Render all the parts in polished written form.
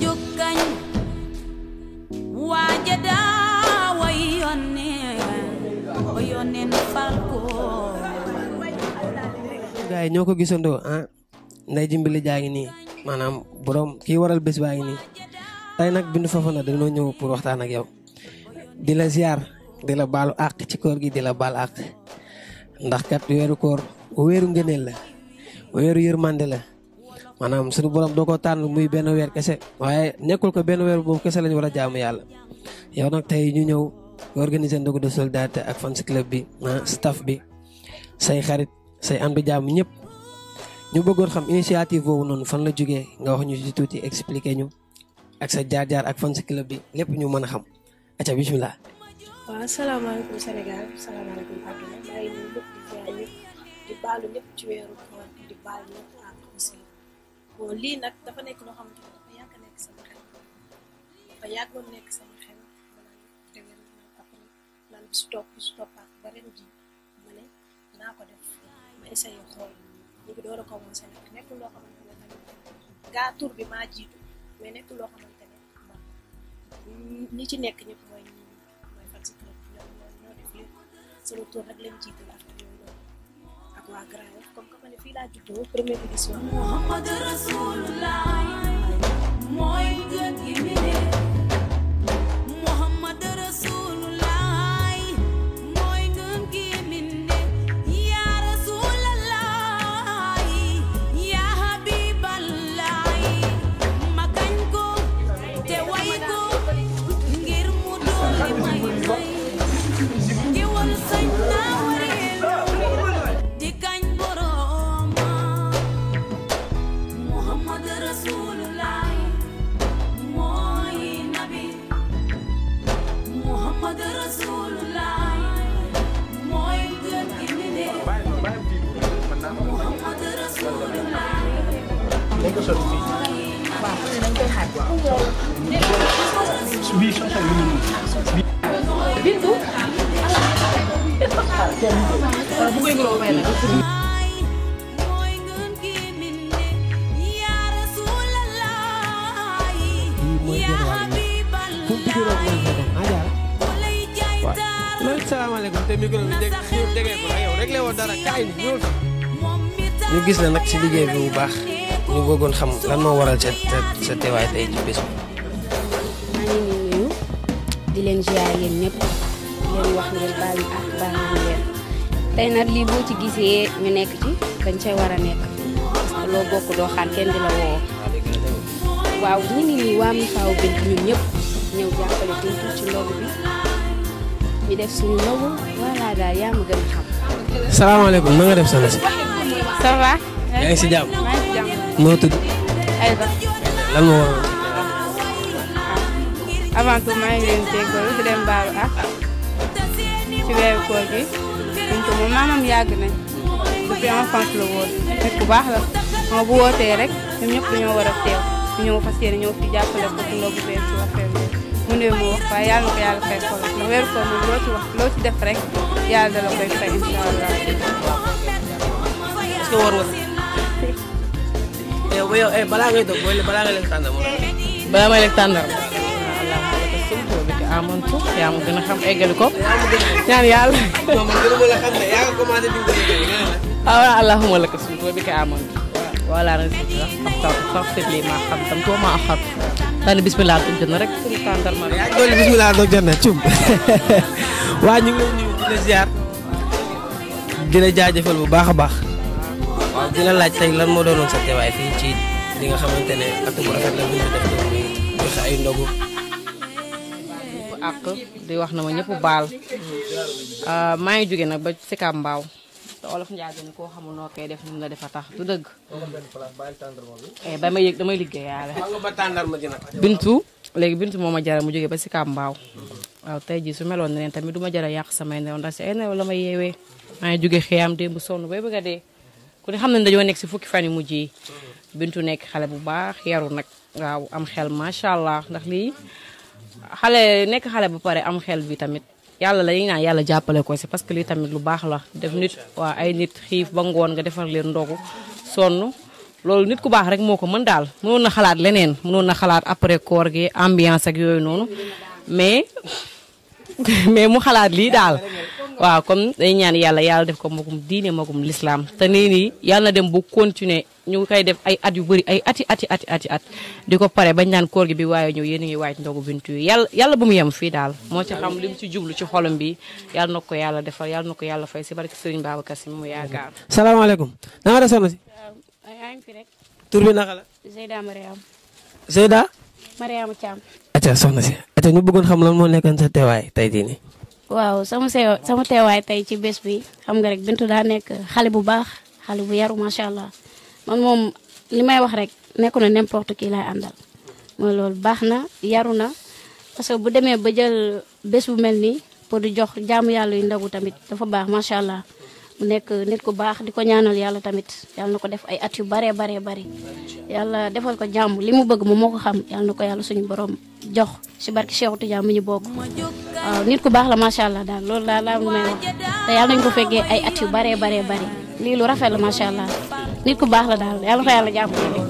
jukkañ wajada wayonen falko gaay ñoko gisando nday jimbili jaangi ni manam borom ki waral bes baangi ni tay nak Bintu Fofana dañu ñew pour waxtaan ak yow di la ziar di la balu ak ci koor gi di la bal ak ndax kat wéru koor wéru ngeenel la wéru yermande la manam suñu borom doko tan muy ben wér kesse waye nekul ko ben wér bobu kesse lañu wara jaamu yalla yow nak tay ñu ñew organiser ndogu de solidarité ak fans club bi staff bi say xarit say am bi jaamu ñep ñu bëggoon xam initiative boobu noonu fan la jógee nga wax ñu ci tuuti expliquer ñu ak sa jaar-jaar ak fans club bi lépp ñu mën a xam aca bismillah. waaw asalaamaaleykum Sénégal asalaamaaleykum àdduna maa ngi nuyu ñëpp di ziar ñëpp di baalu ñëpp ci weeru koor di baalu ñëpp ak aussi bon lii nag dafa nekk loo xamante ne dafa yàgg nekk sama xel dafa yàggoon nekk sama xel naan bisu toppaat ba ren ji ma ne naa ko def ma essayé xool ñu ngi door a commencé nag nekkul loo xamante ne tamit gaa tur bi maa jiitu mais nekkul loo xamante ne man ñi ci nekk ñëpp mooy fan si club ñoo def lépp sama tur rek lañ jiital ak yooyu noonu ak waa Grand Yoff comme que ma ne fii laa juddoo première édition Muhammad Rasulullah mooy gën gi mi ne Muhammad Rasulullah Bintu bukoy ngoro fay nak salaamaaleykum te micro bi dégg ko yow rek la woon dara kaay ni ñëw ñu gis la nag ci liggéey bi bu baax ñu bëggoon xam lan moo waral sa teewaay tey ci bés bi. maa ngi nuyu di leen ziar yéen ñëpp di leen wax ngeen baal ñu ak baal ñu leen tey nag lii boo ci gisee ñu nekk ci dañ cay war a nekk parce que loo bokk doo xaar kenn di la woo waaw ñu ngi nii waa mi faaw Bintu ñun ñëpp ñëw jàppale Bintu ci ndogu bi ñu def suñu ndogu voilà daal yaa ma gën a xam. salaamaaleykum na nga def soxna si. ça va. yaa ngi si jàmm. maa ngi si jàmm. noo tudd. Aïda. lan moo waral. avant tout maa ngi leen jégalu di leen baalu ak ci weeru koor gi Bintu moom maanaam yàgg nañ depuis enfance la woon nit ku baax la moo bu wootee rek ñoom ñëpp dañoo war a teew ñu ñëw fas yéene ñëw fi jàppale ko ci ndogu beeg ci affaire bi mu ne mu wax waaye yàlla na ko yàlla fay xol ndax weeru koor moom loo ci def rek yàlla dala koy fay incha allah. est-ce que war nga. yow balaa ngay dog balaa nga lekk tàndar moom. balaa may lekk tàndar amantu yaa ma gën a xam eggali ko ñaan yàlla non man gënuma la xam ne yaa ngi commencé di ko liggéey nga ne la allahumma laka sumtu bika amantu wala rizqi faghfir li ma qaddamtu wa ma akhartu tane bismillah dog jot na rek pour tàndar ma yaa ngi bismillah dog jot na cum waa ñu ngi nuyu di la ziar di la jaajëfal bu baax a baax waaw di la laaj tey lan moo doonoon sa teewaay fii ci li nga xamante ne at bu rafet la bu ñu def muy joxe ay ndogu ak di wax na ma ñëpp baal maa ngi jóge nag ba Sicap Mbao te olof Njaay dañu koo xamul noo koy def ni mu la defa tax du dëgg ba ma yëg damay liggéey yaale Bintu léegi Bintu moo ma jara mu jóge ba Sicap Mbao waaw tey jii su meloon ne tamit du ma jara yàq samay nelaw ndax si ay nelaw la may yeewee maa ngi jóge xiyam démb sonn bay bëgg a dee ku ne xam nañ dañoo nekk si fukki fan yu mujj yi Bintu nekk xale bu baax yaru nag waaw am xel macha allah ndax lii xale nekk xale ba pare am xel bi tamit yàlla la ñuy naan yàlla jàppale ko si parce que lii tamit lu baax la def nit waa ay nit xiif ba ngoon nga defar leen ndogu sonn loolu nit ku baax rek moo ko mën daal mënoon na xalaat leneen mënoon na xalaat après koor gi ambiance ak yooyu noonu mais mu xalaat lii daal waaw comme day ñaan yàlla def ko magum diine magum l'islam te nii yàlla na dem bu continuer ñu koy def ay at yu bëri ay ati di ko pare bañ naan koor gi bi waaye ñëw yéen a ngi waaj ndogu bintu yi yàlla bu mu yem fii daal moo ci xam li mu ci jublu ci xolam bi yàlla na ko yàlla defal yàlla na ko yàlla fay si barke Serigne Babacar Sy mu yaakaar. salaamaaleykum. na nga def soxna si. yaa ngi fi rek. tur bi naka la. Zeyda Mariam. Zeyda. Mariama Thiam. acca soxna si acca ñu bëggoon xam lan moo nekkoon sa teewaay tey jii nii. waaw sama teewaay tey ci bés bi xam nga rek Bintu daa nekk xale bu baax xale bu yaru macha allah man moom li may wax rek nekku na n'importe qui lay àndal mooy loolu baax na yaru na parce que bu demee ba jël bés bu mel nii pour di jox jaamu yàlla yu ndagu tamit dafa baax macha allah mu nekk nit ku baax di ko ñaanal yàlla tamit yàlla na ko def ay at yu baree bari yàlla defal ko jàmm li mu bëgg moom moo ko xam yàlla na ko yàlla suñu borom jox si barki Cheikh Tidiane mi ñu bokk waaw nit ku baax la macha allah daal loolu daal laa may wax te yàlla nañu ko fekkee ay at yu baree bari lii lu rafet la macha allah nit ku baax la daal yàlla na ko yàlla jàppale rek.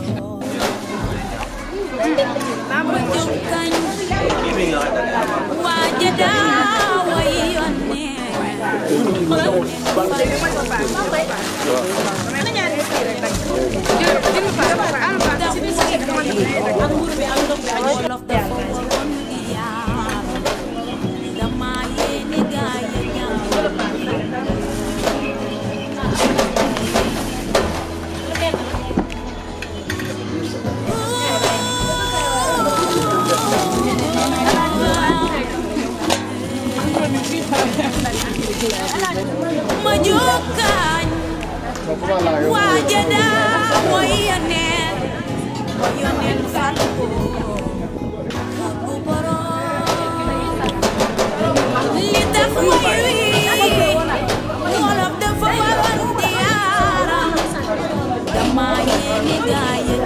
Majukan wajada moyonen fatko kuboro litax moyi wolof dafa waroon diara dama yéene gaaya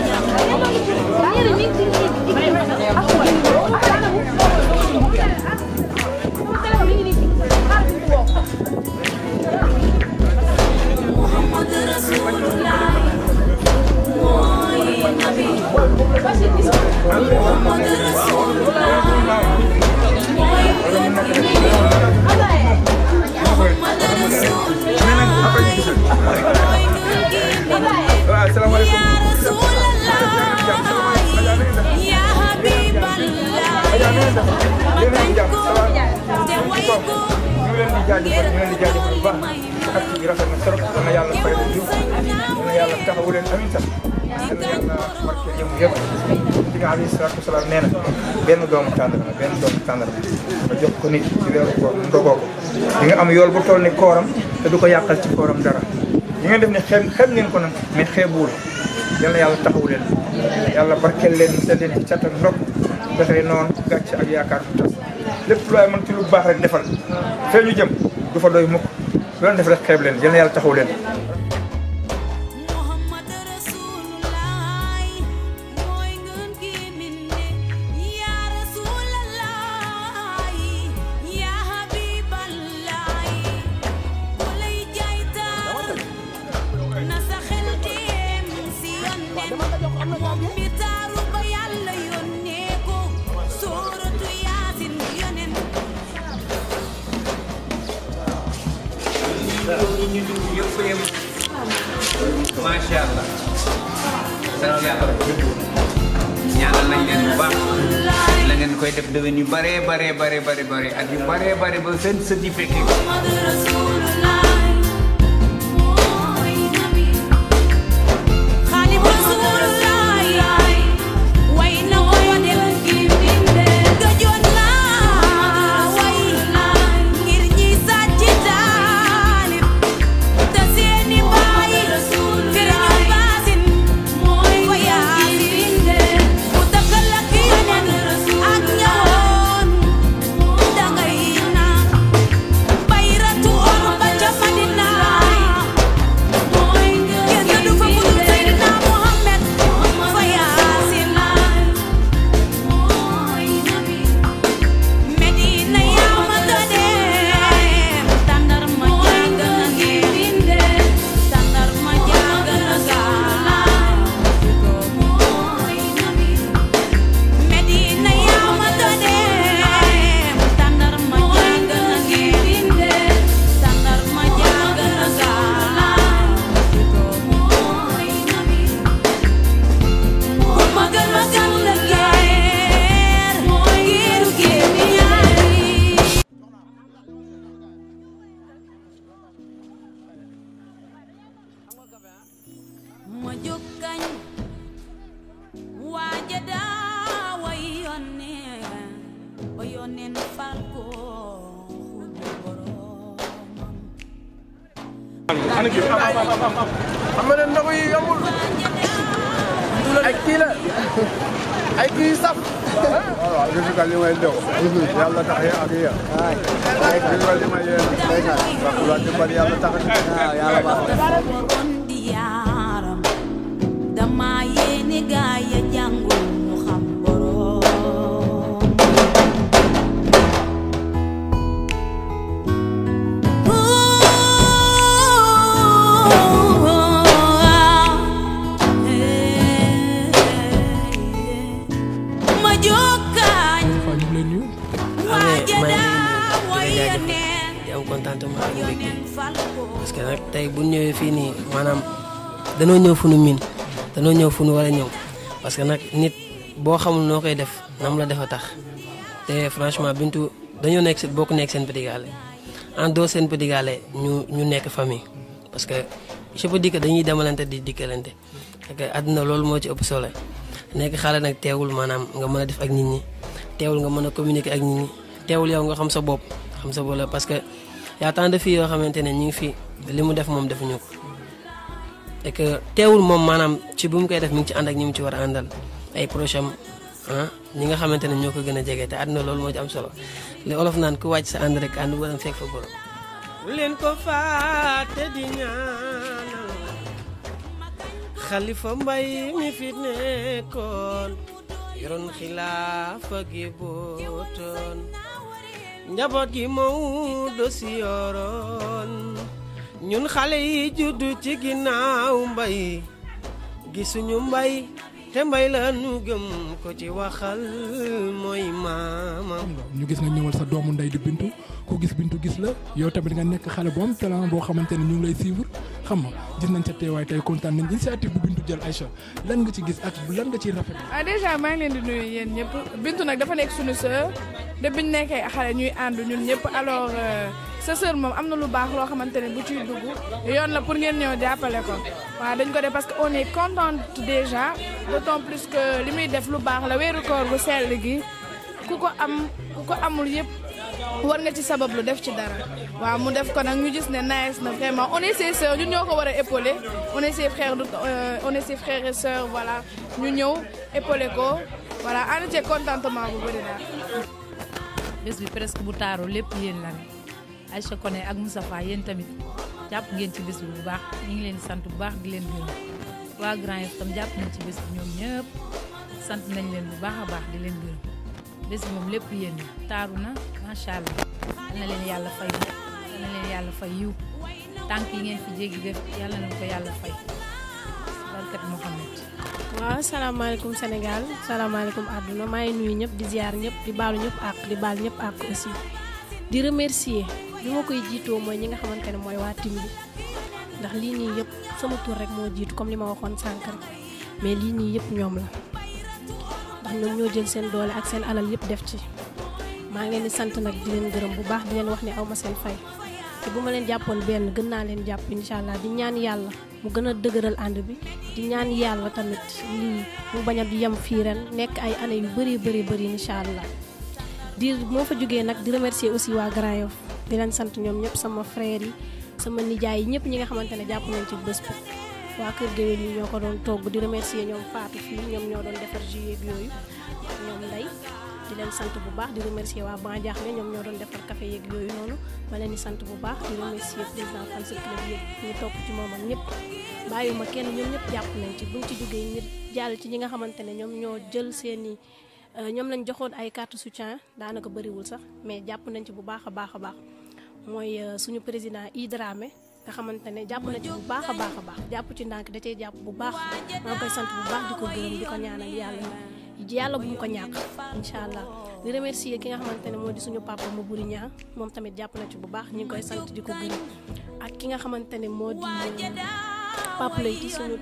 Muhammad Rasulullah mooy nabi Muhammad Rasulullah mooy Muhammad Rasulullah mooy ya Rasulullah ya Habiballah matañ ko te way ko ngir bu baax ak ci rafet na trop na yàlla fay leen jiw na yàlla taxawu leen amiin sax yàlla barke jëm yëpp ci nga alayhi salaatu wasalaam nee na benn doomu tàndar nga jox ko nit ci weeru koor mu dogoo ko di nga am yool bu toll ni kooram te du ko yàqal ci kooram dara li ngeen def ne xem ngeen ko nag mais xeebuwul yal na yàlla taxawu leen yàlla barkeel leen mu sedd leen cat ak ndog dafay noonu gàcce ak yaakaar bu tas lépp lu ay mën ci lu baax rek defal fee ñu jëm du fa doy mukk loolu def rek xeeb leen yal na yàlla taxawu leen Muhammad Rasulullah mooy ngeen gi minde ya Rasulullah ya Habiballah walay jaay taar na sa xel dem si yonnen moom mi taaru ba yàlla yónnee ko sooratu Yaasin yonnen yëpp yem macha allah sant yàlla ñaanal nañ leen bu baax la ngeen koy def déwén yu bare at yu bare ba seen sët yi fekkee ko Muhammad Rasulullah mooy nabi Xaadim Rasulullah way na woo dem gi binde gëjoon naa way ngir ñi sàcc taalib te seeni baay firiñu baasin mooy ko Yaasin ku takkal ak yeneen ak ñawoon dangay naan bayratu or ba ca ana kii xam nga ne ndox yi yombul ay kii la ay kii saf waaw gis nga li may dox yàlla tax ya ak ya ay gis nga li may yéen la ci bari yàlla tax yàlla baax dama yéene gaay ya jàngul ñu xam borom ma jokkañ di am contentement ak mbégte parce que nag tey bu ñëwee fii nii maanaam danoo ñëw fu nu miin danoo ñëw fu nu war a ñëw parce que nag nit boo xamul noo koy def nam la defa tax te franchement Bintu dañoo nekk bokk nekk seen Petit Gallé en dehors seen Petit Gallé ñu nekk famille parce que je peux dire que dañuy demalante di dikkalante parce que àdduna loolu moo ci ëpp solo nekk xale nag teewul maanaam nga mën a def ak nit ñi teewul nga mën a communiquer ak nit ñi teewul yow nga xam sa bopp la parce que y a tant de filles yoo xamante ne ñu ngi fi li mu def moom defuñu ko et que teewul moom maanaam ci bu mu koy def mi ngi ci ànd ak ñi mu ci war a àndal ay proches ñi nga xamante ne ñoo ko gën a jege te àdduna loolu moo ci am solo li olof naan ku wàcc sa ànd rek ànd bu dem fekk fa borom. bu leen ko fàtte di ñaanal Xalifa Mbay mi fi nekkoon yoroon xilaafa gi bootoon njaboot gi Maodo si yoroon ñun xale yi juddu ci ginnaaw Mbay gisuñu Mbay te Mbay la nu gëm ko ci waxal mooy maamam. ñu gis nga ñëwal sa doomu ndey di Bintu ku gis Bintu gis la yow tamit nga nekk xale bu am talent boo xamante ne ñu ngi lay suivre xam nga gis nañ sa teewaay tey kontaan nañ initiative bu Bintu jël Aïcha lan nga ci gis ak lan nga ciy rafet. déjà maa ngi leen di nuyu yéen ñëpp Bintu nag dafa nekk suñu sœur depuis ñu nekkee xale ñuy ànd ñun ñëpp alors sa sœur moom am na lu baax loo xamante ne bu ciy dugg yoon la pour ngeen ñëw jàppale ko waaw dañ ko def parce que on est contente déjà d'autant plus que li muy def lu baax la weeru koor bu sell gi ku ko amul yëpp war nga ci sabab lu def ci dara waaw mu def ko nag ñu gis ne nice na vraiment on est ses sœurs ñun ñoo ko war a épauler on est ses frères et sœurs voilà ñu ñëw épauler ko voilà ànd ci contentement bu bëri daal. bés bi presque bu taaroo lépp yéen la ne Aïcha Koné ak Moustapha yéen tamit jàpp ngeen ci bés bi bu baax ñu ngi leen di sant bu baax di leen gërëm waa Grand Yoff tam jàpp nañ ci bés bi ñoom ñëpp sant nañ leen bu baax a baax di leen gërëm bés bi moom lépp yéen taaru na macha allah yal na leen yàlla fay yal na leen yàlla fay yiw tànk yi ngeen fi jéggi def yal na leen ko yàlla fay barkat Mouhamed. waaw salaamaaleykum Sénégal salaamaaleykum àdduna maa ngi nuyu ñëpp di ziar ñëpp di baalu ñëpp ak di baal ñëpp ak aussi di remercier bi ma koy jiitoo mooy ñi nga xamante ne mooy waa tim bi ndax lii nii yëpp sama tur rek moo jiitu comme li ma waxoon sànq rek mais lii nii yëpp ñoom la ndax ñoom ñoo jël seen doole ak seen alal yëpp def ci maa ngi leen di sant nag di leen gërëm bu baax di leen wax ne aw ma seen fay te bu ma leen jàppoon benn gën naa leen jàpp incha allah di ñaan yàlla mu gën a dëgëral ànd bi di ñaan yàlla tamit lii mu bañ a yem fii ren nekk ay année yu bëri incha allah di moo fa jógee nag di remercier aussi waa Grand Yoff di leen sant ñoom ñëpp sama frère yi sama nijaay yi ñëpp ñi nga xamante ne jàpp nañ ci bés bi waa kër géwél yi ñoo ko doon togg di remercier ñoom Fatou fii ñoom ñoo doon defar jus ak yooyu ñoom Ndey di leen sant bu baax di remercier waa Ban Diakhé ñoom ñoo doon defar café yeeg yooyu noonu ma leen di sant bu baax di remercier président fan club yëpp ñu topp ci moom ak ñëpp bàyyiwuma kenn ñoom ñëpp jàpp nañ ci buñ ci jógee ñëpp jàll ci ñi nga xamante ne ñoom ñoo jël seeni ñoom lañ joxoon ay carte soutien daanaka bëriwul sax mais jàpp nañ ci bu baax a baax mooy suñu président Idramé nga xamante ne jàpp na ci bu baax a baax jàpp ci ndànk da cee jàpp bu baax maa ngi koy sant bu baax di ko gërëm di ko ñaanal yàlla bu mu ko ñàkk incha allah di remercier ki nga xamante ne moo di suñu papa mu buri ñaa moom tamit jàpp na ci bu baax ñu ngi koy sant di ko gërëm ak ki nga xamante ne moo di papa lay ci suñu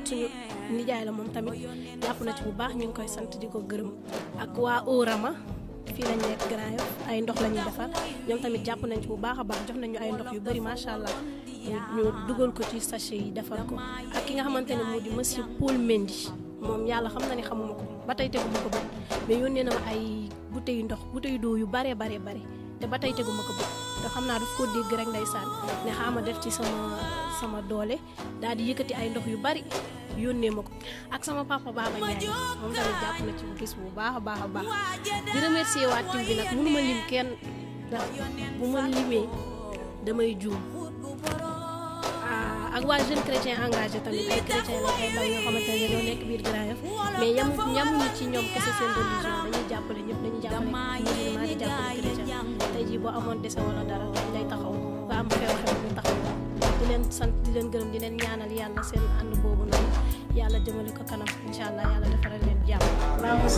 nijaay la moom tamit jàpp na ci bu baax ñu ngi koy sant di ko gërëm ak waa Orama fii lañ nekk Grand Yoff ay ndox la ñuy defar ñoom tamit jàpp nañ ci bu baax a baax jox nañu ay ndox yu bëri macha allah ñu dugal ko ci sachet yi defar ko ak ki nga xamante ne moo di monsieur Paul Mendy moom yàlla xam na ne xamuma ko ba tey tegu ma ko bët mais yónnee na ma ay bouteilles ndox bouteilles d'eau yu bare te ba tey teguma ko bët te xam naa daf ko dégg rek ndeysaan ne xaama def ci sama doole daal di yëkkati ay ndox yu bari yónnee ma ko ak sama papa Baba Ndiaye moom tamit jàpp na ci bis bu baax a baax a baax di remercier waa tim bi nag mënu ma lim kenn ndax bu ma limee damay juum ak waa jeune chrétien engagé tamit ay chrétien la ay ndaw yoo xamante ne dañoo nekk biir Grand Yoff mais yamuñu ci ñoom kese seen religion dañuy jàppale ñëpp dañuy jàppale musulman di jàppale chrétien tey jii boo amoon dese wala dara dañ lay taxaw nga am xew-xew ñu taxaw di leen sant di leen gërëm di leen ñaanal yàlla seen ànd boobu noonu yàlla jëmale ko kanam incha allah yàlla defaral leen jàmm. Allahumma